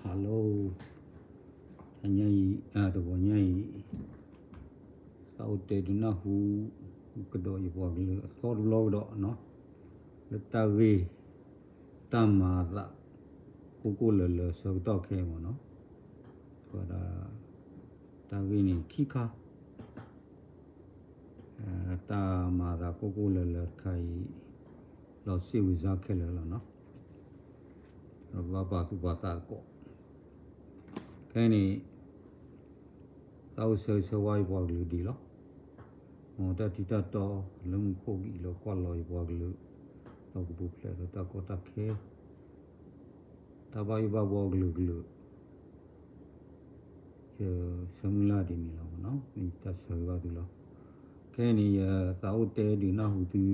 hello, တဂီၤညါအံၤ သးအိၣ်တဲဒုးနၢ်ဟူ ကဒီးယပှၤကလုာ်အသီတဘျီကဒီးနီၤ, လၢတၢ်ဂ့ၢ် တၢ်မၤအသး ကိၢ်ကိၢ်လၢၤလၢၤဆၢကတီၢ်ခဲအံၤမ့ၢ်နီၤ, ပဝဲဒၣ် တၢ်ဂ့ၢ်န့ၣ်ခံခါ တၢ်မၤအသးကိၢ်ကိၢ်လၢၤလၢၤတခါအံၤ လီၤစ့ၣ်ဝံၤစါခဲလၢာ်လီၤနီၤ, ဒီးဘၣ်ပာ်သူၣ်ပာ်သးသကိး ခဲအံၤန့ၣ် သးအိၣ်ဆၢဂ့ၤဆၢဝါယပှၤကလုာ်ဒ်လီၤ. မ်တၢ်ထံတၢ်တီလၢမူခိၣ်ကအံၤလၢကွၢ်လီၤယပှၤကလုာ် ဒီးကပူၤဖျဲးဒီးတၢ်ကီတၢ်ခဲ တၢ်ဘၣ်ယိၣ်ဘၣ်ဘှီကလုာ်ကလုာ် ယဆၢမုၢ်လၢ်ဒ်န့ၣ်လီၤနီၤ, မ့ၢ်တၢ်ဆၢဂ့ၤဘၣ်သုလီၤ. ခဲအံၤန့ၣ် ယသးအိၣ်တဲဒုးနၢ်ဟူသု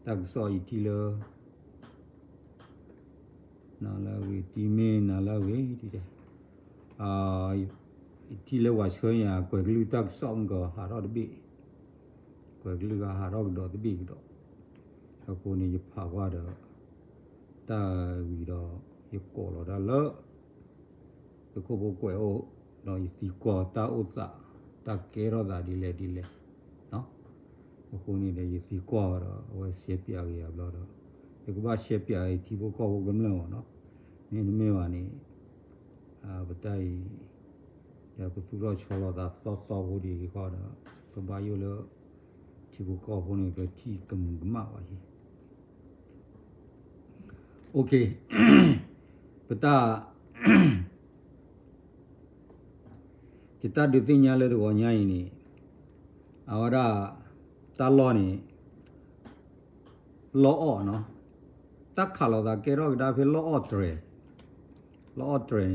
တၢ်ကစီၣ်ယထံၣ်လၢ နၤလၢအဂ့ၤ တံမ့ၢ်နၤလၢအဂ့ၤ တံတဲ ယထံၣ်လၢပှၤဆှၢယၤ ကွဲၤကလုၢ်တၢ်ကစီၣ်မ့ၢ်ကဟးထီၣ်တဘ့ၣ်, ကွဲၤကလုၢ်ကဟးထီၣ်ကဒီးတဘ့ၣ်ကဒီး, အဃိန့ၣ် ယဖးကွၢ်ဒီး တၢ်ဝံၤဒီး ယကိးလီၤတၢ်လၢ သုးခိၣ်ဖိကွဲးအိၣ်, ဒီးယသံကွၢ်တၢ်အိၣ်သး တၢ်ကဲထီၣ်သးဒ်လဲၣ်ဒ်လဲၣ် အဃိန့ၣ်ဒီး ယသံကွၢ်ဒီး အဝဲရှဲပၠးက့ၤယၤဘျီဒီး ယကဘၣ်ရှဲပၠးအံၤထံဖိကီၢ်ဖိကမျၢၢ်မ့ၢ်နီၤ, မ့တမ့ၢ်ဘၣ်န့ၣ် ပတၢ်အံၤ ဒီးပသူၣ်ထီၣ်ဆီလီၤသးသီသီဖိဒ်အံၤဃီဒီး ပဘၣ်ယိၣ်လၢ ထံဖိကီၢ်ဖိန့ၣ် ပထံၣ်ကမူၤကမၣ်ဘၣ်ယဲ ပတၢ် ယတၢ်ဒုးသ့ၣ်ညါလၢတဂီၤညါအံၤန့ၣ် အဝဲဒၣ် တၢ်လီၢ်န့ၣ် လီၢ်အီၣ်နီၤ, တၢ်ခးလိာ်သးကဲထီၣ်ကဒါဖဲလီၢ်အီၣ်တြဲၤ, လီၢ်အီၣ်တြဲၤန့ၣ်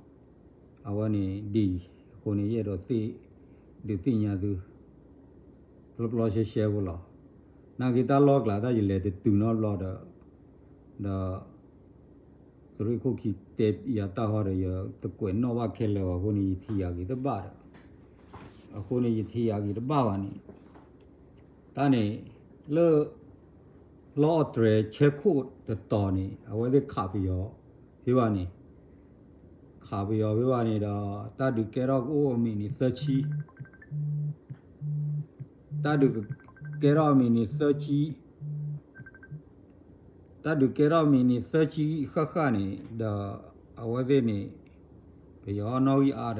ဒီး အဝဲန့ၣ်ဒ်အံၤအဃိန့ၣ် ယအဲၣ်ဒိးသ့ၣ် ဒုးသ့ၣ်ညါသု ပျီပျီရှဲရှဲဖိလီၤ. နာ်က့တၢ်လီၢ်ကျါ တၢ်ယလဲၤတတုၤနီတဘျီဒီး ဒီး သုးရ့ၣ်ခိၣ်ခံတဲယၤတၢ်ဟီဒီး ယတကွဲးနီၣ်ဘၣ်ခဲလၢာ်ဘၣ်အဃိန့ၣ် ယထံၣ်ယၤက့ၤတဘၣ်ဒီး အဃိန့ၣ် ယထံၣ်ယၤက့ၤတဘၣ်ဘၣ်န့ၣ် တၢ်န့ၣ် လၢ လီၢ်အီၣ်တြဲၤဆဲခိၣ်တတီၤန့ၣ် အဝဲသ့ၣ်ခးပယီၤဖဲဘၣ်န့ၣ် ခးပယီၤဖဲဘၣ်န့ၣ်ဒီး တၢ်ဒုးကဲထီၣ်ကအိၣ်အမံးနံးသၢဆံ တၢ်ဒုးကဲထီၣ်အမံးနံးသၢဆံ တၢ်ဒုးကဲထီၣ်မံးနံးသၢဆံဃၣ်ဃၣ်န့ၣ်ဒီး အဝဲသ့ၣ်န့ၣ် ပယီၤအနီၣ်ဂံၢ်အါဒီးတၢ်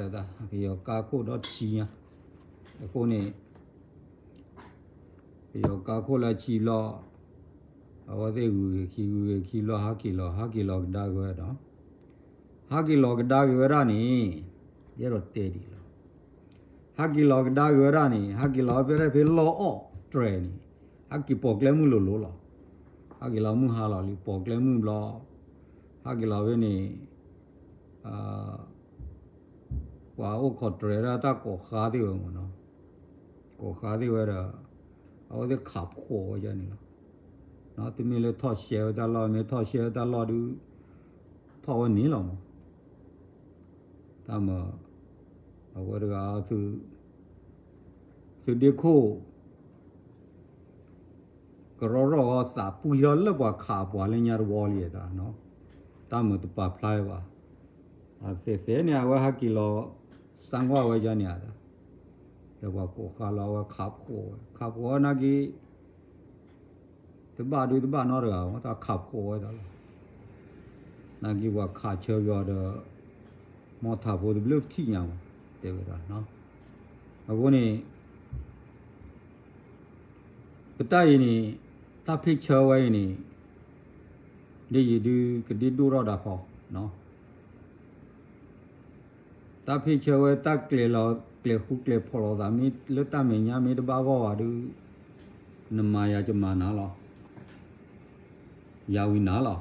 ပယီၤကါခိၣ်ဒီးဆံညါ အဃိန့ၣ် ပယီၤကါခိၣ်လၢဆံဘျီ အဝဲသ့ၣ်ဂုၤဂ့ၤခံ ဂုၤဂ့ၤခံဘျီ ဟးက့ၤလီၤ ဟးက့ၤလီၤကဒါက့ၤဝဲဒီး ဟးက့ၤလီၤကဒါက့ၤဝဲဒၣ်န့ၣ် ယအဲၣ်ဒိးတဲဒ်အံၤလီၤ. ဟးက့ၤလီၤကဒါက့ၤဝဲဒၣ်န့ၣ် ဟးက့ၤလီၤဖဲဖဲလီၢ်အီၣ်တြဲၤန့ၣ် ဟးက့ၤပိာ်ကျဲမုၢ်လိၤလိၤလီၤ. ဟးက့ၤလီၤမုၢ်ဟါလီၤလံ ပိာ်ကျဲမုၢ်ဘျီ ဟးက့ၤလီၤဖဲန့ၣ် ပှၤအိၣ်ခိးတြဲၤဒၣ်တၢ်ကိးဃါသ့ၣ်ဝဲမ့ၢ်နီၤ, ကိးဃါသ့ၣ်ဝဲဒီး အဝဲသ့ၣ်ခးဖှိးဝဲဒၣ်န့ၣ်လီၤ. တမ့ၢ်လၢထီၣ်ရှဲဝဲတၢ်လီၢ် မ့ၢ်ထီၣ်ရှဲဝဲတၢ်လီၢ်ဒုး ထီၣ်ဝဲန့ၣ်လီၤမး. တၢ်မၤ အဝဲတဂၤ သုးဒ့ခိၣ် ကရီထီၣ်အီၤသးပှံၢ်ထီၣ်လၢပှၤခးပှၤလၢညါတဝီလံတၢ်နီၤ, တၢ်မၤတပာ်ဖျါဝဲဘၣ်. သဲးသဲးန့ၣ် အဝဲဟးက့ၤလီၤ စၣ်ကွၢ်ဝဲယါန့ၣ်ဧါ, ဒီးပှၤကိးဃါလီၤ အဝဲခးဖှိးဝဲ ခးဖှိးဝဲနာ်က့ တဘၣ်ဒုတဘၣ်နီတဂၤ တၢ်ခးဖှိးဝဲဒၣ်လီၤ. နာ်က့ပှၤခးဆၢက့ၤအီၤဒီး မီထးဖိတဘျုးတထံၣ်ညါမး တဲဝဲဒၣ်နီၤ. အဃိန့ၣ် ပတၢ်အံၤန့ၣ် တၢ်ဖ့ၣ်ဆၢဝဲအံၤန့ၣ် ဒ်ယံၤဒုကဒ့ဒိၣ်ထီၣ်ဒၣ်ဃီ တၢ်ဖ့ၣ်ဆၢဝဲတၢ်ကျဲၤလီၤ ကျဲၤဃူကျဲၤဖိးလိာ်သးမ့ၢ်လၢတၢ်မဲာ်ညါမ့ၢ်တဘၣ်ဂီၢ်ဘၣ်ဒုး နမၤယၤကမၤနၤလီၤ. ယၤဝံၤနၤလီ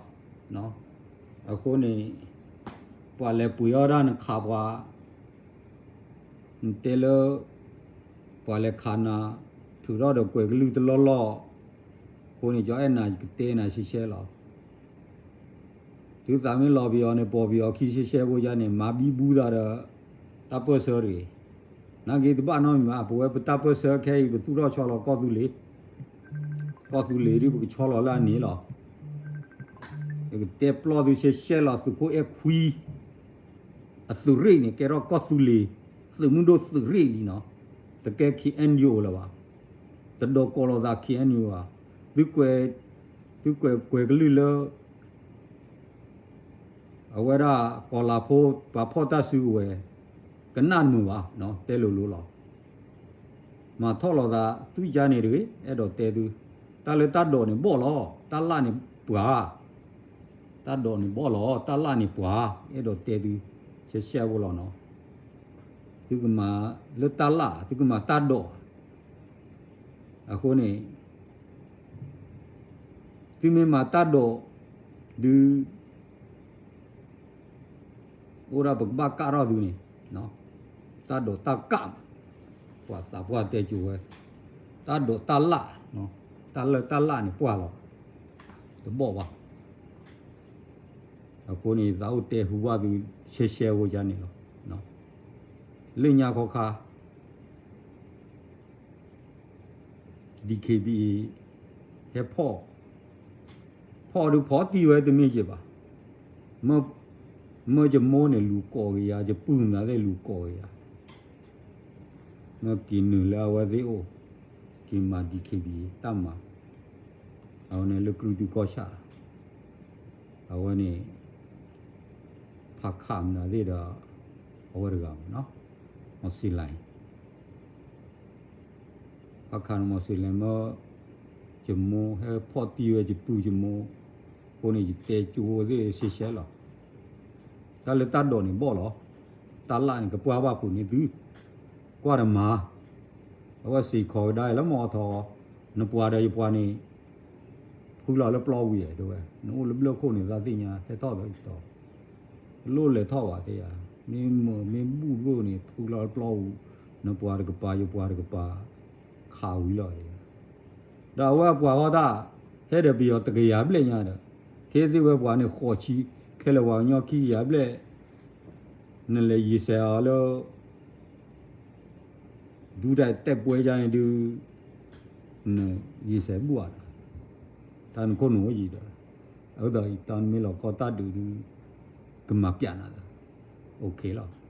ၤ. အဃိန့ၣ် ပှၤလဲၤပှ့ၤအီၣ်ဒၣ်နခးပှၤ နတဲလၢ ပှၤလဲၤခးနၤ ထုးထီၣ်ဒီးကွဲးကလုၢ်တလီၢ်လီၢ် အဃိန့ၣ် ကၠီအဲၣ်နၤ ယကတဲနၤရှဲရှဲလီၤ. သုသးမ့ၢ်လီၤပယီၤန့ၣ် ပိာ်ပယီၤခံရှဲရှဲဖိယါန့ၣ် မၤဘံဘူသးဒီး တၢ်ပၢၢ်ဆၢတဂ့ၤ. နာ်က့တဘၣ်နီတမံၤဘၣ် ပဝဲပတၢ်ပၢၢ်ဆၢခဲအံၤ ပသူၣ်ထီၣ်ဆီလီၤကီၢ်သူလ့ၤ ကီၢ်သူလ့ၤဒုး ပကဆီလီၤလၢအန့ၣ်လီၤ. ယကတဲပျီသုရှဲရှဲလီၤ သုးခိၣ်အဲၣ်ခွံ အသုးရ့ၣ်န့ၣ် ကဲထီၣ်ကီၢ်သူလ့ၤ သုးမုၢ်ဒိၣ်သုးရ့ၣ်လံနီၤ. တကဲ ခ့ၣ်အဲၣ်ယူၣ်အိၣ်လၢၤဘၣ်. တဒိးကိးလိာ်သး ခ့ၣ်အဲၣ်ယူၣ် ဘၣ်. သုကွဲး သုကွဲးကွဲးကလုၢ်လၢ အဝဲဒၣ်ကီၤလၤဖိ ပှၤဖီၣ်တၢ်စုကဝဲၤ ကနၣ်တမုာ်ဘၣ်, တဲလိၤလိၤလီၤ. မၤထီၣ်လိာ်သး သွံၣ်ကါန့ၣ်တဂ့ၤ, အဲၣ်ဒိးတဲသု, တၢ်လၢတၢ်ဒိးန့ၣ်ဘီၣ်လီၤ, တၢ်လၣ်န့ၣ်ပှၤ, တၢ်ဒိးန့ၣ်ဘီၣ်လီၤ, တၢ်လၣ်န့ၣ်ပှၤ, အဲၣ်ဒိးတဲသု, ရှဲရှဲဖိလီၤနီၤ. သုကမၤလၢတၢ်လၣ်, သုကမၤတၢ်ဒိး, အဃိန့ၣ် သုမ့ၢ်မၤတၢ်ဒိး ဒုး အိၣ်ဒၣ်ပကဘၣ်ကၣ်ထီၣ်သုန့ၣ်, တၢ်ဒိးတၢ်ကၣ်, ပှၤသးပှၢ်တဲကၠိဝဲ, တၢ်ဒိးတၢ်လၣ်, တၢ်လၢတၢ်လၣ်န့ၣ်ပှၢ်လီၤ, တဘီၣ်ဘၣ်. အဃိန့ၣ် သးအိၣ်တဲဟူဘၣ်သု ရှဲရှဲဖိယါန့ၣ်လီၤ. လၢညါခီခါ DKBA ဟဲဖီၣ်, ဖီၣ်ဒုးဖီၣ်တံၢ်ဝဲတမ့ၢ်ယဲၢ်ဘၣ်. မၢယမိၢ်န့ၣ်လူၤကိးက့ၤယၤ, ယပုၢ်နၤသ့ၣ်လူၤကိးက့ၤယၤ, မၢက့ၤနုာ်လၢအဝဲသ့ၣ်အိၣ်, က့ၤမၤ DKBA တၢ်မၤ, အဝဲန့ၣ်လၢကြုၢ်တုကီၢ်ဆၣ်, အဝဲန့ၣ် ဖးခးမနုၤသ့ၣ်ဒီး အဝဲတဂၤမနီၤ, မီၤစ့လၤ ဖးခးန့ၣ် မီၤစ့လၤ မၢ ယမိၢ်ဟဲဖီၣ်တံၢ်ဝဲယပုၢ်ယမိၢ်, အဃိန့ၣ် ယတဲကၠိသ့ၣ်ရှဲရှဲလီၤ. တၢ်လၢတၢ်ဒိးန့ၣ်ဘီၣ်လီၤ, တၢ်လၣ်န့ၣ်ကပှၢ်ဘၣ်ဖုးန့ၢ်သု, ကွၢ်တမၤ, အဝဲစ့ၢ်ကီးကဒါလၢမီၢ်ထီၣ်, နပှၤဒီးယပှၤန့ၣ် ဖုလီၤလၢပျီဝံၤတဲဝဲ, နအိၣ်လၢဘျၢၣ်ခိၣ်န့ၣ် သးသ့ၣ်ညါ ဟဲထီၣ်လၢယတီၤ, တလိၣ်လဲၤထီၣ်ဘၣ်တဲယၤ, မ့ၢ်မုာ်မ့ၢ်ဘူၣ်ဒိၣ်န့ၣ် ဖုလီၤလၢပျီဝံၤ, နပှၤတကပၤ ယပှၤတကပၤ, ခးဝံၤလီၤတဲယၤ. ဒီးအဝဲအပှၤဃီတၢ်, ဟဲဒီးပယီၤတကယၤဘျဲၣ်ညါဒီး, ထဲသ့ၣ်ဝဲပှၤန့ၣ်ဃိးဆံ, ခဲလၢာ်ပှၤကညီခံကယၤဘျဲၣ်, နလဲၤယံၤစဲးအီၤလၢ ဒူတၢ်တဲပှဲယါန့ၣ်ဒုး, နယံၤစဲးဘူၣ်ဧါဒီး, တၢ်နခိၣ်နူာ်အိၣ်ယံၤဒီး, အဝဲဒီးတၢ်မ့ၢ်လီၤကီတၢ်ဒုးဒုး, ကမၤပျးနၤဒီး, OKလီၤ.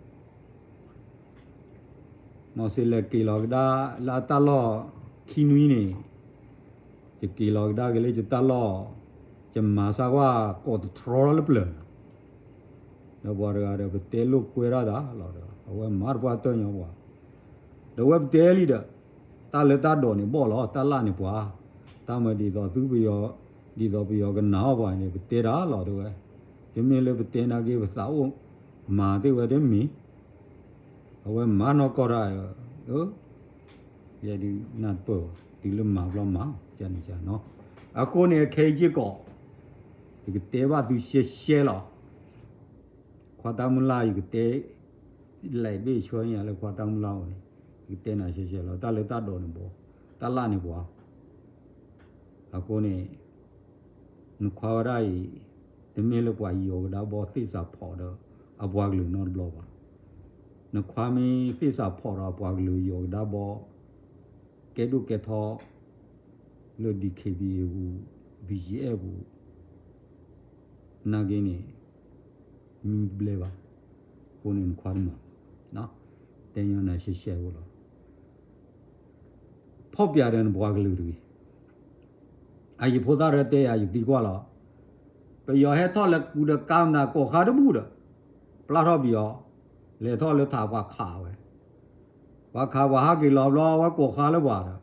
မီၤစ့လဲၤက့ၤလီၤကဒါလၢအတၢ်လီၢ်ခံနွံန့ၣ်, ယက့ၤလီၤကဒါက့ၤလၢယတၢ်လီၢ်, ယမၤစၢ်ကွၢ်ကိးတတြီလၢပျၢၤန့ၣ်, ဒီးပှၤတဂၤဒီးပတဲလိာ်ကွဲဒၣ်တၢ်လီၤဒီး အဝဲမၤတပှၢ်တၢၢ်ညီပှၤ, ဒီးအဝဲပတဲလံဒီး, တၢ်လၢတၢ်ဒိးန့ၣ်ဘီၣ်လီၤ, တၢ်လၣ်န့ၣ်ပှၤ, တၢ်မၤဒ်သိးသုပယီၤ, ဒ်သိးပယီၤကနာ်အီၤပှၤန့ၣ် ပတဲတၢ်လီၤတဲဝဲ, တမ့ၢ်လၢပတဲနာ်က့ ပသးအိၣ်မၤသ့ၣ်ဝဲတမ့ၢ် အဝဲမၤနီၢ်ကီၢ်တၢ်ဒီး, ယဲဒုးနၢ်တပၢၢ်ဘၣ်, တုၤလၢမၤဘျီမၤ, ကန့ၣ်ကနီၤ. အဃိန့ၣ် ခဲအံၤစ့ၢ်ကီး, ယကတဲဘၣ်သုရှဲရှဲလီၤ. ခွါတၢ်မုၢ်လၢ် ယကတဲ, လဲၤဘ့ၣ်ဆှၢန့ၢ်ယၤလၢခွါတၢ်မုၢ်လၢ်အအိၣ်န့ၣ်, ယကတဲနၤရှဲရှဲလီၤ. တၢ်လၢတၢ်ဒိးန့ၣ်ဘီ, တၢ်လၣ်န့ၣ်ပှၤ အဃိန့ၣ် နခွါဝဲဒၣ်အံၤ, တမ့ၢ်လၢပှၤယီၤကဒါဘီသ့ၣ်စးဖီးဒီး အပှၤကလုာ်နီတဘျီဘၣ်. နခွါမ့ၢ်သ့ၣ်စးဖီးဒီးအပှၤကလုာ်ယီၤကဒါဘီ, ကဲဒိၣ်ကဲထီ လၢ DKBA ပူၤ, BGF ပူၤ, နာ်က့န့ၣ် မံတဘျဲဘၣ်. အဃိန့ၣ်နခွါတမၤ, တဲညီနၤရှဲရှဲဖိလီၤ. ဖီၣ်ပြးဒီးနပှၤကလုာ်တဂ့ၤ. အယဖိသၣ်ရဲတဲယၤ ယသံကွၢ်လီၤ. ပယီၤဟဲထီၣ်လဲၤကူဒီးကါမနၤ ကိးဃါတဘူၣ်ဒီး, ပျၢ်ထီၣ်ပယီၤ, လဲၤထီၣ်လၢထးပှၤခးဝဲ, ပှၤခးပှၤဟးက့ၤလီၤဘျီ ဝဲကိးဃါလၢပှၤဒီး,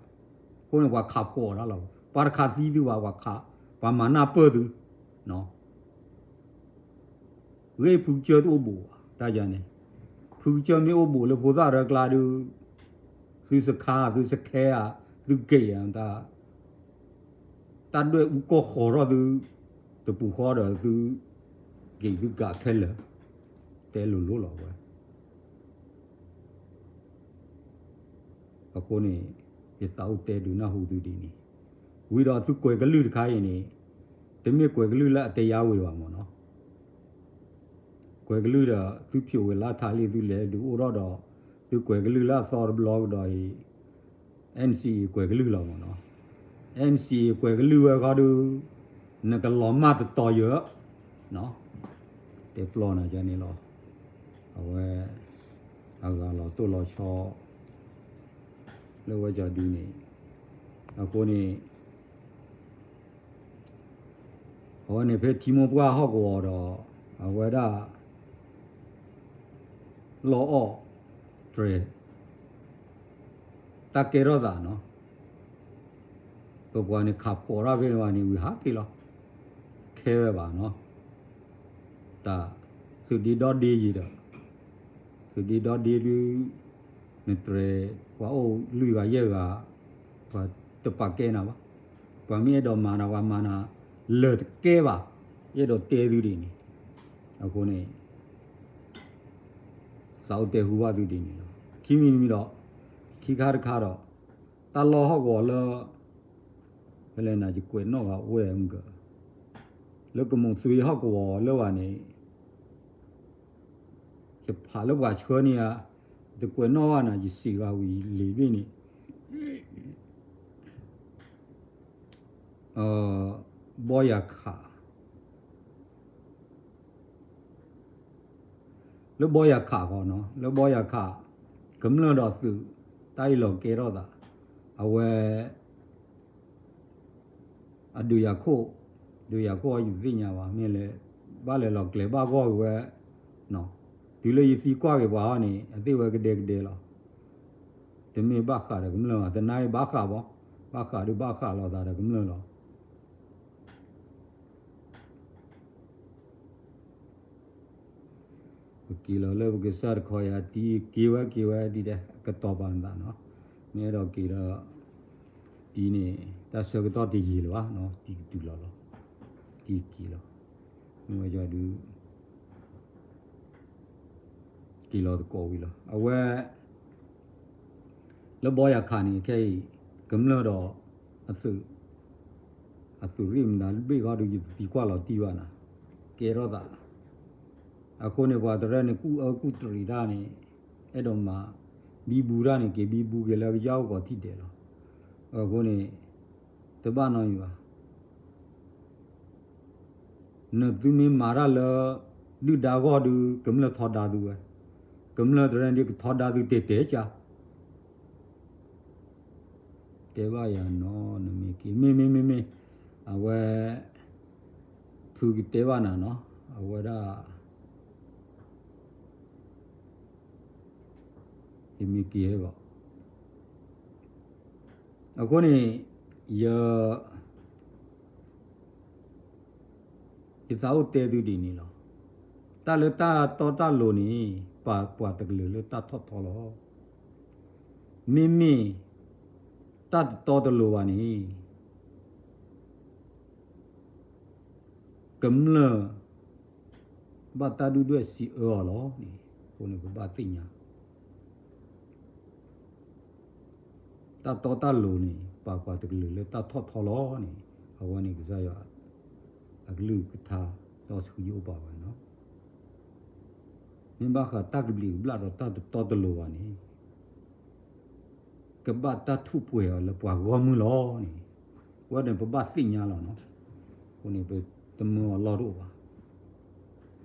အဃိန့ၣ်ပှၤခးဖှိးဒၣ်လီၤ. ပှၤတခးသံသုဘၣ်, ပှၤခး, ပှၤမၤနၢ်ပၢၢ်သု ဂ့ၢ်ဖုကစၢၢ်တအိၣ်ဘူးဘၣ် တၢ်ယၤန့ၣ်, ဖုကစၢၢ်မ့ၢ်အိၣ်ဘူးလၢဖိသၣ်ရဲကျါဒုး, သုစခါ, သုစခဲဧါ, သုက့ၤဧါ, တၢ်ဒွဲၣ်အူကီၢ်ဃီၤထီၣ်သု, တပူၤဃီဒီးသု, က့ၤသုကးခဲလၢာ်, တဲလိၤလိၤလီၤဝဲ. အဃိန့ၣ်, ယသးအိၣ်တဲဒုးနၢ်ဟူသုဒ်န့ၣ်, ဝံၤဒီးသုကွဲးကလုၢ်တခါအံၤန့ၣ်, တမ့ၢ်ကွဲးကလုၢ်လၢအတဲယါဝ့ၤဘၣ်မ့ၢ်နီၤ. ကွဲးကလုၢ်ဒီး သုဖျိးဝဲလၢထးလံ သုလဲၤဒုးအိၣ်ထီၣ်ဒီး, သုကွဲးကလုၢ်လၢအသီတဘျီကဒီးအံၤ, NCA ကွဲးကလုၢ်လီၤမ့ၢ်နီၤ. အဲၣ်အၣ်ၣ်စံၣ် ကွဲးကလုၢ်ဝဲဃီဒုး နကလီၤမၢ်တတီၤယၢၤ, တဲပျီနၤယန့ၣ်လီၤ. အဝဲ အဂၤလီၤတိၢ်လီၤဆီ လၢဝဲကၠီဒုန့ၣ်, အဃိန့ၣ် အဝဲန့ၣ်ဖဲထံမိၢ်ပှၢ်ဟီၣ်ကဝီၤဒီး အဝဲဒၣ် လီအီၣ်တြဲၤ တၢ်ကဲထီၣ်သးနီၤ, ပပှၤန့ၣ်ခးဖှိးတၢ်ဖဲန့ၣ်ဘၣ်န့ၣ် ဝံၤဟးက့ၤလီၤ, ခဲဝဲဘၣ်နီၤ, တၢ် သုးဒ့ဒီဒ့ယံၤဒီး သုးဒ့ဒီဒ့ဒုး နတြဲၤ ပှၤအိၣ်လွံၢ်ဂၤယဲၢ်ဂၤ ပှၤတပာ်ကဲနၤဘၣ်, ပှၤမ့ၢ်အဲၣ်ဒိးမၤနၤ ပှၤမၤနၤ လၢာ်တကဲဘၣ်, ယအဲၣ်ဒိးတဲသုဒ်န့ၣ်, အဃိန့ၣ် သးအိၣ်တဲဟူဘၣ်သုဒ်န့ၣ်လီၤ. ခံမံၤတမံၤဒီး ခံခါတခါဒီး တၢ်လီၢ်ဟီၣ်ကဝီၤလၢ ဖဲလဲၣ်နၤ ယကွဲးနီၣ်ဂၤအိၣ်ဝဲမုၢ်က လၢကမိၣ်သွံဟီၣ်ကဝီၤလၢဘၣ်န့ၣ် ယဖးလၢပှၤဆှၢန့ၢ်ဧါ, တကွဲးနီၣ်ဘၣ်နၤ ယစံးဂၤဝံၤလံာ်ဘ့ၣ်န့ၣ် ဘီယၤခး လၢဘီယၤခးဃီနီၤ, လၢဘီယၤခး ကမျၢၢ်ဒီးသုး တၢ်အ့ၣ်လိာ်ကဲထီၣ်သး, အဝဲ အဒုးယၤခိၣ်, ဒုးယၤခိၣ်အီၤ ယသ့ၣ်ညါဘၣ် မ့ၢ်လဲၣ်, ဘၣ်လဲၤလီၤကျဲၤဘၣ်ဂီၢ်က့ၤဝဲ, တုၤလၢယသံကွၢ်က့ၤပှၤဟီန့ၣ် အသ့ၣ်ဝဲကဒဲကဒဲလီၤ. တမ့ၢ်ဘၣ်ဃးဒီးကမျၢၢ်ဘၣ်, သနာ်က့ဘၣ်ဃးဘၣ်, ဘၣ်ဃးဒုးဘၣ်ဃးလိာ်သးဒီးကမျၢၢ်လီၤ. ပက့ၤလီၤလၢပကစၢ်တခီယၤ တံၤက့ၤဝဲက့ၤဝဲဒ်ဒဲး ကတီၤပာ်နသးနီၤ, မ့ၢ်အဲၣ်ဒိးက့ၤဒီး တံၤန့ၣ် တၢ်ဆၢကတီၢ်တယံာ်လၢၤဘၣ်နီၤ, တံၤကတုၤလီၤလီၤ, တံၤက့ၤလီၤ, မ့ၢ်ဝဲယၤဒုး က့ၤလီၤသကိးဝံၤလီၤ. အဝဲ လၢဘီယၤခးန့ၣ် ခဲအံၤ ကမျၢၢ်ဒီး အသုး အသုးရ့ၣ်မတၤဘ့ၣ်ဃီဒီး ယတသံကွၢ်လီၤတံၢ်ဘၣ်နၤ, ကဲထီၣ်သးလီၤ. အဃိန့ၣ် ပှၤတရၢန့ၣ် ကူၣ်အၢကူၣ်တရံးတၢ်န့ၣ် အဲၣ်ဒိးမၤ ဘံဘူတၢ်န့ၣ် က့ၤဘံဘူက့ၤလၢကယၢ်အိၣ်ကီးထံၣ်ဒဲးလီၤ. အဃိန့ၣ် တဘၣ်နီတမံၤဘၣ်. နသုမ့ၢ်မၤတၢ်လၢ ဒုၣ်ဒါဂီၢ်ဒုး ကမျၢၢ်ထီဒါသုဝဲ, ကမျၢၢ်တရၢန့ၣ်ကထီဒါသုတဲာ်တဲာ်ကါ တဲဘၣ်ယၤနီၤ နမ့ၢ်က့ၤ မ့ၢ်မ့ၢ်မ့ၢ်မ့ၢ် အဝဲ ဖုကတဲဘၣ်နၤနီၤ အဝဲဒၣ် ယမ့ၢ်က့ၤဟဲဂီၤ အဃိန့ၣ် ယ ယသးအိၣ်တဲသုဒ်န့ၣ်လီၤ. တၢ်လၢတၢ်တီတၢ်လိၤန့ၣ် ပာ်ပှၤတကလုာ်လၢတၢ်ထီၣ်ထီလီၤ. မ့မ့ၢ် တၢ်တတီတလိၤဘၣ်န့ၣ် ကမျၢၢ် ဘၣ်တၢ်ဒုၣ်ဒွဲၣ်စံးအၢအီၤလီၤန့ၣ် အဃိန့ၣ် ပဘၣ်သ့ၣ်ညါ တၢ်တီတၢ်လိၤန့ၣ် ပာ်ပှၤတကလုာ်လၢတၢ်ထီၣ်ထီလီၤန့ၣ် အဝဲန့ၣ်ကစၢ်ယွၤ အကလုၢ်ကထါ ဒီးဆှံယအိၣ်ပာ်ဝဲနီၤ မ့ၢ်ဘၣ်ဃးတၢ်ကဘျံးကဘျၣ်ဒီးတၢ်တတီတလိၤဘၣ်န့ၣ် ကဘၣ်တၢ်ထူၣ်ပှဲၤအီၤလၢပှၤဂီၢ်မုၢ်လီၤန့ၣ် အဝဲန့ၣ်ပဘၣ်သ့ၣ်ညါလီၤနီၤ အဃိန့ၣ် ပတမၢအီၤလီၢ်တအိၣ်ဘၣ်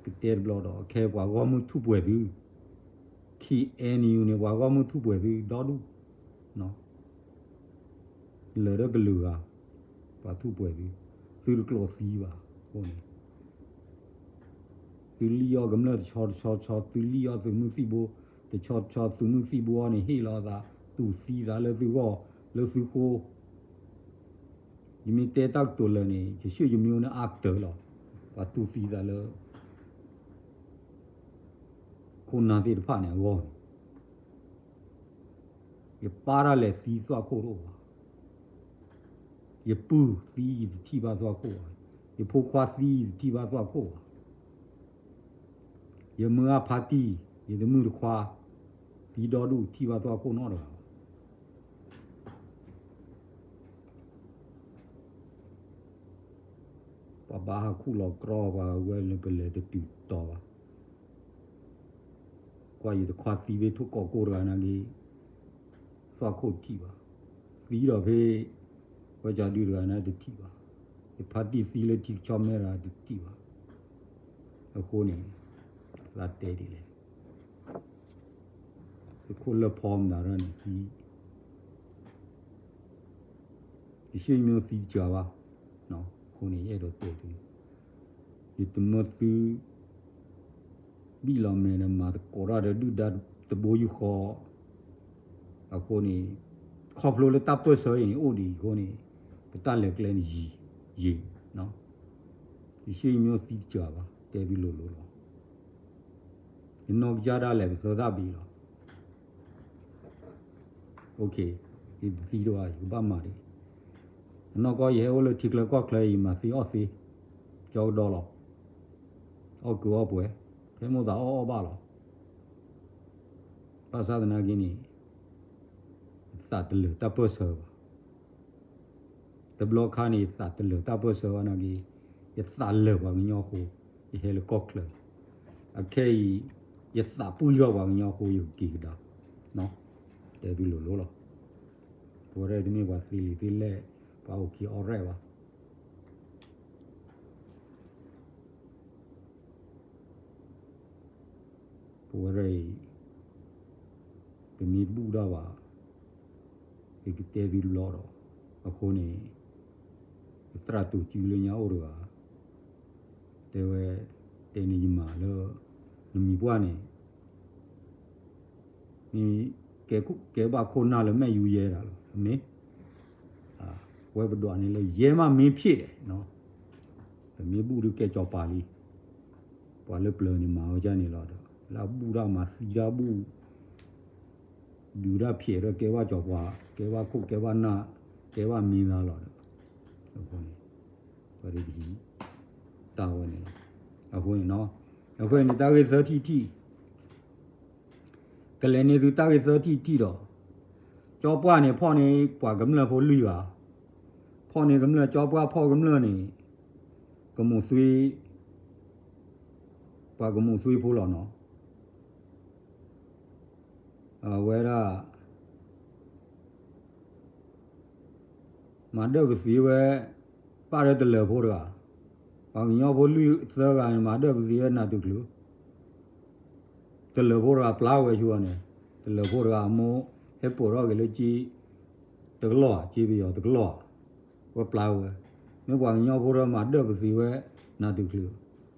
ကတဲတဘျီဒီး အခဲပှၤဂီၢ်မုၢ်ထူၣ်ပှဲၤသု ခံ အဲၣ်ယူၣ် န့ၣ် ပှၤဂီၢ်မုၢ်ထူၣ်ပှဲၤသု ဒီဒူၣ် လၢာ်ဒီးကလုာ်ဂၤ ပှၤထူၣ်ပှဲၤသု သုတကျိးသံဘၣ် အဃိန့ၣ် သုလံၣ်အီၣ်ကမျၢၢ်တဆီတဆီဆီ သုလံၣ်အီၣ်သုးမုၢ်သံၣ်ဘိ တဆီတဆီ သုးမုၢ်သံၣ်ဘိအံၤန့ၣ် ဟ့ၣ်လီၤသး တူၢ်သံသးလၢသုဂီၢ် လၢသုဃိ ယမ့ၢ်တဲတၢ်ကတိၤလၢာ်န့ၣ် ယဆ့ၣ်ယမံၤန့ၣ်အါကတၢၢ်လီၤ. ပှၤတူၢ်သံသးလၢ ခိၣ်နၢ်သ့ၣ်တဖၣ်န့ၣ်အဂီၢ်န့ၣ် ယပၢ်တၢ်လဲၤသံသွၣ်ခိၣ်တအိၣ်ဘၣ်. ယပုၢ်သံယတထံၣ်ဘၣ်သွၣ်ခိၣ်ဘၣ်. ယဖိခွါသံယတထံၣ်ဘၣ်သွၣ်ခိၣ်ဘၣ်. ယမုၢ်အဖါတံၢ် ယတမုၢ်တခွါ သံဒီဒူၣ်ထံၣ်ဘၣ်သွၣ်ခိၣ်နီတဂၤဘၣ်. ပှၤဘၣ်ဟးခူၣ်လီၤကြီပှၤဝဲလၢ ပလဲၤတတုၤတီၤဘၣ်. ကွၢ်ယတခွါသံဖဲထိၣ်ကီးကိၢ်တဂၤနာ်က့ သွၣ်ခိၣ်ထံၣ်ဘၣ်. သံဒီးဖဲ ကီၢ်ကၠီဒုတဂၤန့ၣ်တထံၣ်ဘၣ်, ယဖါတံၢ်သံလၢထံကဆီမဲတဂၤတထံၣ်ဘၣ်. အဃိန့ၣ် သးတဲဒ်လဲၣ်, သုးခိၣ်လၢၢ်ဖီမတၤဒ်န့ၣ်သံ, ယသံယမိၢ်သံတစှၤဘၣ်. အဃိန့ၣ် ယအဲၣ်ဒိးတဲသု, ယတမၢသု ဘံၣ်လီၤမဲာ်ဒီးမၤသကိးတၢ်ဒီးဒုၣ်ဒါတဘိယူၢ်ဃီ. အဃိန့ၣ် ခီဖျိလၢတၢ်ပၢၢ်ဆၢအံၤန့ၣ် အိၣ်ဒံးအဃိန့ၣ် ပတၢ်လဲၤကျဲန့ၣ်ယံာ်, ယံာ်, ယသံယမိၢ်သံတစှၤဘၣ် တဲသုလိၤလိၤလီၤ. ယနီၢ်ကစၢ်ဒၣ်လဲာ်ပသၢသၣ်ဘ့ၣ်လီၤ. ယတသံတဘၣ် ယကဘၣ်မၤဒံး, အနီၢ်ကီၢ်ယဟဲအိၣ်လၢထံချၢကီၢ်ချၢအံၤ ယမၤသ့အီၣ်သ့, ကၠီကဒီးလီၤ. အီၣ်ကုၤအီၣ်ပှဲၤ, ဖဲမိၢ်သးအီၣ်အီၣ်ဘၣ်လီၤ. ဘၣ်ဆၣ်သနာ်က့န့ၣ် ယသးတလၢာ်တၢ်ပၢၢ်ဆၢဘၣ်. တဘျီခါန့ၣ် ယသးတလၢာ်တၢ်ပၢၢ်ဆၢဘၣ်နာ်က့, ယသးလၢာ်ပှၤကညီအဃိ ယဟဲလၢကီၢ်ချၢ. အခဲအံၤ ယသးပှံၢ်ထီၣ်ပှၤကညီအဃိ ယကက့ၤကဒါ, တဲသုလိၤလိၤလီၤ. ပဝဲဒၣ်တမ့ၢ်ပှၤသ့လံာ်သ့လဲၢ်, ပှၤအိၣ်ခံအီၣ်ရဲၣ်ဘၣ်. ပဝဲဒၣ်အံၤ ပမ့ၢ်ဘူၣ်ဒၣ်ဘၣ် ယကတဲသုတဘျီဒီး, အဃိန့ၣ် ယသရၣ်တူၢ်စုလၢညါအိၣ်တဂၤ တဲဝဲ, တဲန့ၣ်ယမၤလၢ နမံၤပှၢ်န့ၣ် မ့ၢ်ကဲဘၣ်ခိၣ်နၢ်လၢမဲာ်ယူၤယဲဒၣ်လီၤ, မ့ၢ် ဝဲပဒွးန့ၣ်လၢယဲမးမ့ၢ်ဖျ့ၣ်ဒဲး, ပမ့ၢ်ဘူၣ်ဒုးကဲစီၤပၤလံ, ပှၤလၢပျၢၤန့ၣ်မၤဝဲဒ်န့ၣ်လီၤဒီး လၢအဘူၣ်တၢ်မၤသံတၢ်ဘူၣ် ဒုးတၢ်ဖျဲးဒီးကဲဘၣ်စီၤပၤ, ကဲဘၣ်ခိၣ်ကဲဘၣ်နၢ်, ကဲဘၣ်မ့ၢ်သါလီၤဒီး, အဃိန့ၣ် ပှၤဒ်ပဟံး တၢ်ဝဲန့ၣ်လီၤ. အဃိန့ၣ်, အဃိန့ၣ် တၢ်ဂ့ၢ်သၢထံၣ်တထံၣ် ကလဲၤန့ၢ်သုတၢ်ဂ့ၢ်သၢထံၣ်တထံၣ်ဒီး, ကၠီပှၢ်န့ၣ်ဖီၣ်န့ၢ်ပှၤကမျၢၢ်ဖိလွံၢ်ဂၤ, ဖီၣ်န့ၢ်ကမျၢၢ် ကၠီပှၢ်ဖီၣ်ကမျၢၢ်န့ၣ်, ကမိၣ်သွံ ပှၤကမိၣ်သွံဖိလီၤနီၤ, အဝဲဒၣ် မၤဒၢၣ်ပသံဝဲ ပၢ်ဒီးတလၢၤဖိတဂၤ, ပှၤကညီဖိလွံၢ်သၢဂၤန့ၣ် မၤဒၢၣ်ပသံဝဲနၢ်တုၤချုး, တလၢၤဖိတဂၤပျၢ်ဝဲဆူအီၤန့ၣ်, တလၢၤဖိတဂၤအမိၢ် ဟဲပိာ်ထီၣ်က့ၤလၢကၠ့ တကလီၢ်ဧါ, ကၠ့ပယီၤတကလီၢ်ဧါ, ဝဲပျၢ်ဝဲ, မ့ၢ်ပှၤကညီဖိဒီးမၤဒၢၣ်ပသံဝဲ နၢ်တုၤချုး,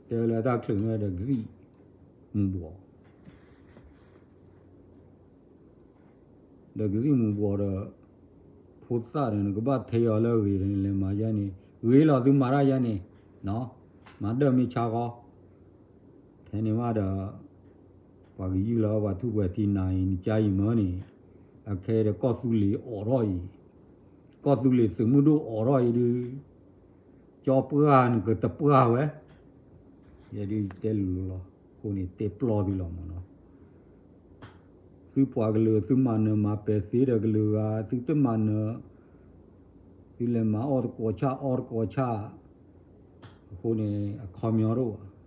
တဲဝဲလၢတၢ်ချုးန့ၣ်ဒီးကသံၣ်မူၤဘှီး ဒီးကသံၣ်မူၤဘှီးဒီး ဖိသၣ်န့ၣ် နကဘၣ်ထဲအီၤလၢအဂ့ၤန့ၣ် လဲၤမၤယဲန့ၣ် ဂ့ၤလီၤသုမၤတၢ်ယဲန့ၣ်, မၤဒၢၣ်မ့ၢ်ဆါဃီ, ထဲန့ၣ်မးဒီး ပှၤကယုၢ်လီၤပှၤထူၣ်ပှဲၤထံနၤအံၤ နကါအံၤမၢန့ၣ်, အခဲအံၤဒီးကီၢ်သူလ့ၤအိးထီၣ်အံၤ, ကီၢ်သူလ့ၤသုးမုၢ်ဒိၣ်အိးထီၣ်အံၤဒုး ကၠီပှၢ်နကတပှၢ်ဝဲ, ယဲဒုးတဲလိၤလိၤလီၤ, အဃိန့ၣ်တဲပျီသုလီၤမၢ်နီၤ, သုပှၤကလုာ်သုမၤနၢၤမၤပဲာ်သ့ဒီးကလုာ်ဂၤ သုတမၤနၢၤ, သုလဲၤမၤအီၣ်တကိးဆၣ်အီတကိးဆၣ်, အဃိန့ၣ် အခီပညီတအိၣ်ဘၣ်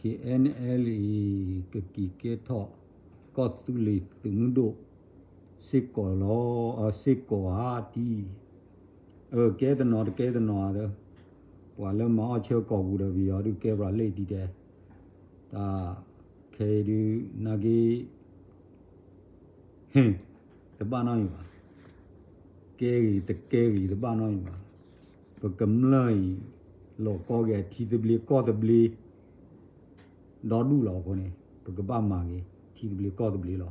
KNLA ကက့ၤကဲထီၣ် ကီၢ်သူလ့ၤသုးမုၢ်ဒိၣ် စ့ၢ်ကီးလီၤ, စ့ၢ်ကီးဧါတံၢ်, အကဲတနီၤတကဲတနီၤဧါ, ပှၤလၢမၤအီၣ်ဆၢကီၢ်ပူၤဒီးပယီၤဒုးကဲပှၤလ့ၣ်ဒံးဒဲး, တၢ်ခဲအံၤဒုး နာ်က့ တဘၣ်နီတမံၤဘၣ်, ကဲဂ့ၤတကဲဂ့ၤတဘၣ်နီတမံၤဘၣ်, ပကမျၢၢ်အံၤ လီၤကီက့ၤအထံသဘျ့ကီၢ်သဘျ့ ဒီဒူၣ်လီၤအဃိန့ၣ် ပကဘၣ်မၤက့ၤထံသဘျ့ကီၢ်သဘျ့လီၤ.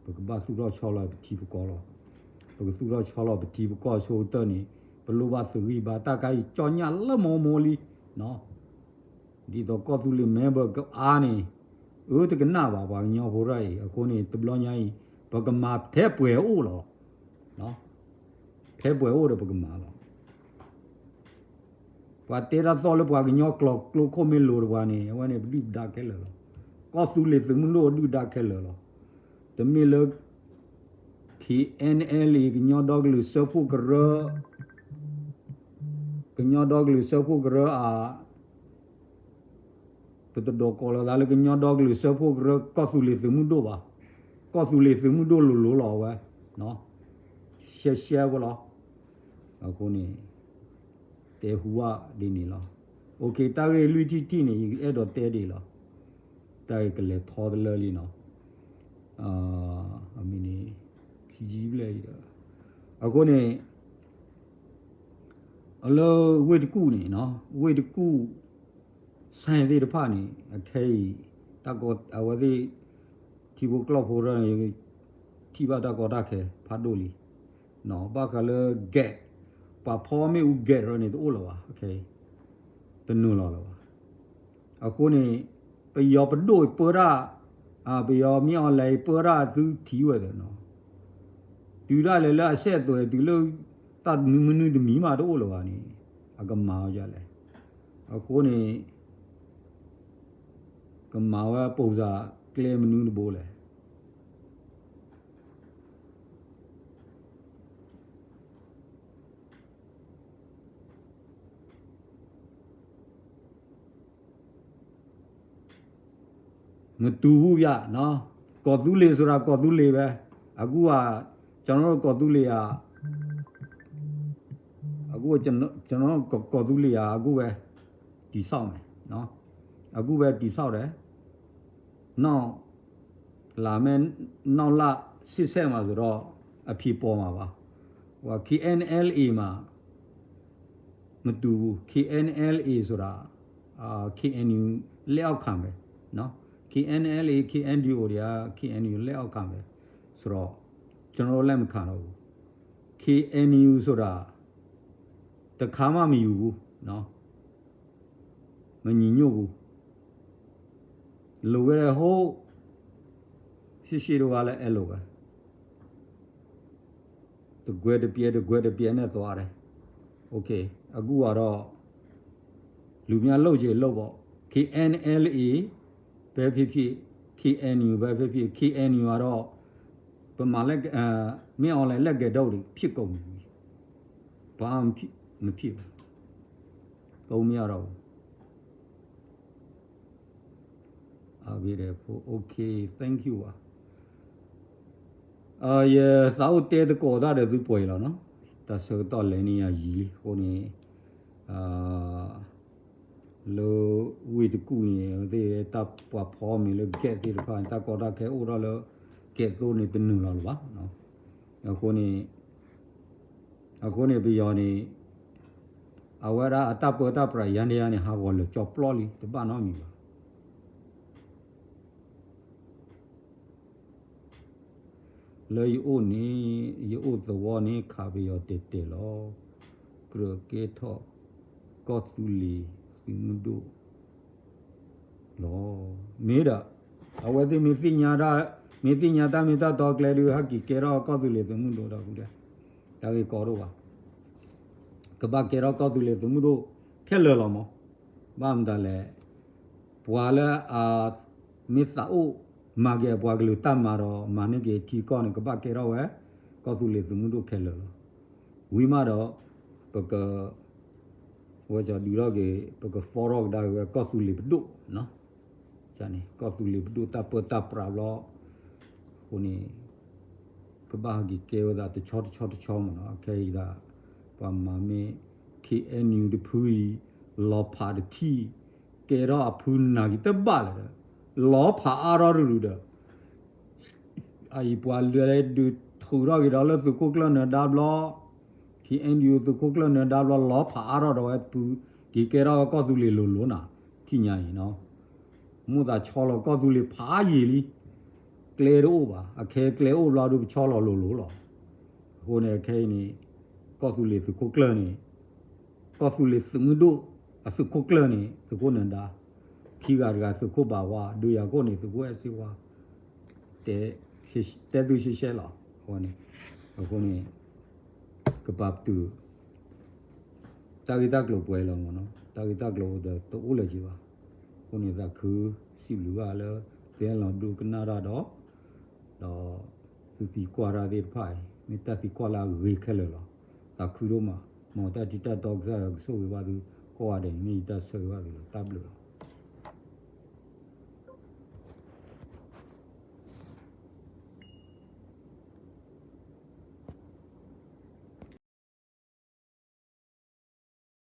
ပကဘၣ်သူၣ်ထီၣ်ဆီလီၤပထံပကီၢ်လီၤ. ပကသူၣ်ထီၣ်ဆီလီၤပထံပကီၢ်အဆိကတၢၢ်န့ၣ် ပလိၣ်ဘၣ်သုးဂံၢ်ဘါ တၢ်ကါအံၤကၠီညၣ်လၢမိၢ်မိၢ်လံ ဒ်သိးကီၢ်သူလ့ၤ member ကအါန့ၣ် အၢတကနၣ်ဘၣ် ပှၤကညီဖိတၢ်အံၤ အဃိန့ၣ် တဘျီညါအံၤ ပကမၤထဲပှဲၤအိၣ်လီၤ. ထဲပှဲၤအိၣ်ဒီးပကမၤလီၤ. ပှၤတဲတၢ်သီၣ်လၢပှၤကညီကျိာ်ကျိခိၣ်မ့ၢ်လိၤတပှၤန့ၣ် အဝဲန့ၣ်ပဒုၣ်ပဒါခဲလၢာ်လီၤ. ကီၢ်သူလ့ၤသုးမုၢ်ဒိၣ်အဒုၣ်ဒါခဲလၢာ်လီၤ. တမ့ၢ်လၢ KNLA ကညီဒီကလုာ်စၢဖှိၣ်ကရၢ, ကညီဒီကလုာ်စၢဖှိၣ်ကရၢအ ပတဒိးကိးလီၤသးလၢကညီဒီကလုာ်စၢဖှိၣ်ကရၢကီၢ်သူလ့ၤသုးမုၢ်ဒိၣ်ဘၣ်. ကီၢ်သူလ့ၤသုးမုၢ်ဒိၣ်လိၤလိၤလီၤအဝဲ, ရှဲရှဲဖိလီၤ. အဃိန့ၣ် တဲဟူဘၣ်ဒ်န့ၣ်လီၤ. အိၣ်ခ့ တၢ်ဂ့ၢ်လွံၢ်ထံၣ်တထံၣ်န့ၣ် ယအဲၣ်ဒိးတဲဒ်အံၤလီၤ. တၢ်ဂ့ၢ်ကလဲၤထီတလၢလံနီၤ. အမံၤန့ၣ် ခံဆံဘျဲၣ်အံၤဒီး အဃိန့ၣ် လၢဝ့ၢ်တကူၣ်န့ၣ်နီၤ, ဝ့ၢ်တကူၣ် ဆဲသ့ၣ်တဖၣ်န့ၣ် အခဲအံၤ တၢ်ကီ အဝဲသ့ၣ် ထံဖိကီၢ်ဖိရၢန့ၣ် ထံၣ်ဘၣ်တၢ်ကီတၢ်ခဲဖးဒိၣ်လံ. ဘၣ်ဃးလၢ gas ပှၤဖီမ့ၣ်အူ gas ရၢန့ၣ် တအိၣ်လၢၤဘၣ်, အခဲအံၤ တနုာ်လီၤလၢၤဘၣ်. အဃိန့ၣ် ပယီၤပဒိၣ်ပၢတၢ်, ပယီၤမ့ၢ် online ပၢတၢ်သုထံၣ်ဝဲသ့ၣ်နီၤ, တုၤဒၣ်လဲာ်လၢအစဲးသွဲးတုၤလၢ တၢ်မနုၤမနုၤတမံၤမးတအိၣ်လၢၤဘၣ်န့ၣ် အကမၤဝဲဒ်လဲၣ်. အဃိန့ၣ် ကမၤဝဲ ပုံစံ ကျဲမနုၤတဘိလဲၣ်. မတူဘူးဗျာ, ကီၢ်သူလ့ၤဆိုတာ ကီၢ်သူလ့ၤပဲ, အခုက ကျွန်တော်တို့ ကီၢ်သူလ့ၤ အခု ကျွန်တော်တို့ ကီၢ်သူလ့ၤ အခုပဲ တည်ဆောက်မယ်, အခုပဲ တည်ဆောက်တယ်, နောက် လာမယ့် နောက်လ ရှေ့ဆက်မှာဆိုတော့ အဖြေပေါ်မှာပါ. ဟို KNLA မှာ မတူဘူး, KNLA ဆိုတာ အာ KNU လက်အောက်ခံပဲနော်, KNLA KNDO တွေက KNU လက်အောက်ခံပဲ, ဆိုတော့ ကျွန်တော်တို့လက်မခံတော့ဘူး, KNU ဆိုတာ တစ်ခါမှမယူဘူးနော်, မညီညွတ်ဘူး, လိုခဲ့တဲ့ဟိုး ရှေ့ရှေ့တုန်းကလည်းအဲလိုပဲ, တကွဲတပြဲ တကွဲတပြဲနဲ့သွားတယ်, OK, အခုကတော့ လူများလုပ်ချင်လုပ်ပေါ့, KNLA ပဲဖြစ်ဖြစ် KNU ပဲဖြစ်ဖြစ် KNU ကတော့ ဗမာလက် အဲ မင်းအောင်လှိုင်လက်ကယ်ထုတ်တွေဖြစ်ကုန်ပြီ, ဘာမှမဖြစ်မဖြစ်ဘူး, သုံးမရတော့ဘူး. အဝဲဒီးဖိ OK, thank you ပါ. ယသးအိၣ်တဲသကိးတၢ်ဒီးသုပှဲၤလီၤနီၤ, တၢ်ဆၢကတီၢ်လဲၤန့ၢ်ယၤယံာ်လံအဃိန့ၣ်, လၢဝ့ၢ်တကူၣ်န့ၣ် သ့ၣ်တၢ်ပှၤဖီမ့ၤလၢ gas သ့ၣ်တဖၣ်န့ၣ် တၢ်ကီတၢ်ခဲအိၣ်ထီၣ်လၢ gas သိန့ၣ်တနုာ်လီၤလၢၤဘၣ်. အဃိန့ၣ် အဃိန့ၣ်ပယီၤန့ၣ် အဝဲဒၣ်အတၢ်ပၢတၢ်ပြးယါန့ၣ်ယါန့ၣ် ဟးဂီၤလၢာ်ကၠီပျီလံ တဘၣ်နီတမံၤဘၣ်. လၢယအိၣ်န့ၣ် ယအိၣ်သဝီန့ၣ် ခးပယီၤတဲာ်တဲာ်လီၤ. ကြၢးကဲထီၣ် ကီၢ်သူလ့ၤသုးမုၢ်ဒိၣ်လီၤ. မ့ၢ်ဒီး အဝဲသ့ၣ်မ့ၢ်သ့ၣ်ညါတၢ် မ့ၢ်သ့ၣ်ညါတၢ်မ့ၢ်တၢ်တီကျဲဒုး ဟဲက့ၤကဲထီၣ်ကီၢ်သူလ့ၤသုးမုၢ်ဒိၣ်ဒီး တၢ်ဂ့ၢ်ကီဒိၣ်ဘၣ်. ကဘၣ်ကဲထီၣ်ကီၢ်သူလ့ၤသုးမုၢ်ဒိၣ်ခဲလၢာ်လီၤမး. ဘၣ်မတၤလဲၣ် ပှၤလၢအမ့ၢ်သးအိၣ်မၤက့ၤအပှၤကလုာ်တၢ်မၤဒီး မၤန့ၢ်က့ၤထံကီၢ်န့ၣ် ကဘၣ်ကဲထီၣ်ဝဲ ကီၢ်သူလ့ၤသုးမုၢ်ဒိၣ်ခဲလၢာ်လီၤ. ဝံၤမးဒီး ပက ဝဲကဒုးထီၣ်က့ၤ ပက form ထီၣ်ကဒါက့ၤဝဲ ကီၢ်သူလ့ၤပဒိၣ်န့ၣ် ကီၢ်သူလ့ၤပဒိၣ်တၢ်ပၢတၢ်ပြးဘျီ အဃိန့ၣ် ကဘၣ်ဟဲက့ၤကဲဝဲဒၣ်တဆီတဆီတဆီမ့ၢ်နီၤ. အခဲအံၤဒၣ် ပှၤမၤမ့ၢ် KNU တဖုအံၤ လီၤဖးတထံၣ် ကဲထီၣ်အဖုနာ်က့ၤတဘၣ်လၢၤဒီး လီၤဖးအါထီၣ်တရူးဒီး အအံၤပှၤလဲၤဒုးထုးထီၣ်က့ၤဒီးလၢသုးခိၣ်ကျၢၢ်နၢၤဒါဘျီ, KNU သုးခိၣ်ကျၢၢ်နၢၤဒါဘျီ လီၤဖးအါထီၣ်ဒီးဝဲပုၢ် က့ၤကဲထီၣ်ကီၢ်သူလ့ၤလိၤလိၤနၤ, ထံၣ်ညါအံၤနီၤ, မိၣ်သးဆီလီၤကီၢ်သူလ့ၤဖးယံာ်လံ, ကျဲတအိၣ်ဘၣ်, အခဲကျဲအိၣ်ဘျီဒုးပဆီလီၤလိၤလိၤလီၤ. အဃိန့ၣ် အခဲအံၤန့ၣ် ကီၢ်သူလ့ၤသုးခိၣ်ကျၢၢ်န့ၣ် ကီၢ်သူလ့ၤသုးမုၢ်ဒိၣ် အသုးခိၣ်ကျၢၢ်န့ၣ် သုးခိၣ်နၢၤဒါ, ခံဂၤတဂၤသုးခိၣ်ဘၣ်ဝါ, ဒုးယၤခိၣ်န့ၣ် သုးခိၣ်အဲၣ်စ့ဝါ, တဲ တဲသုရှဲရှဲလီၤ. အဃိန့ၣ် အဃိန့ၣ် ကပာ်ပတုာ် တၢ်ဂ့ၢ်တၢ်ကျိၤပှဲၤလီၤမ့ၢ်နီၤ, တၢ်ဂ့ၢ်တၢ်ကျိၤဒီးတအိၣ်လၢၤက့ၤဘၣ်. အဃိန့ၣ် သးခုစံးဘျုးဘၣ်လၢ သုဟဲလီၤဒိကနၣ်တၢ်ဒီး ဒီးသုသံကွၢ်တၢ်သ့ၣ်တဖၣ်အံၤ မ့ၢ်တၢ်သံကွၢ်လၢအဂ့ၤခဲလၢာ်လီၤ. သးခုဒိၣ်မး, မ်တၢ်ထံၣ်တၢ်တီကစၢ်ယွၤကဆိၣ်ဂ့ၤဘၣ်သုကိးဂၤဒဲးန့ၣ် မ့ၢ်ယတၢ်ဆၢဂ့ၤဘၣ်သုလီၤ. တၢ်ဘျုးလီၤ.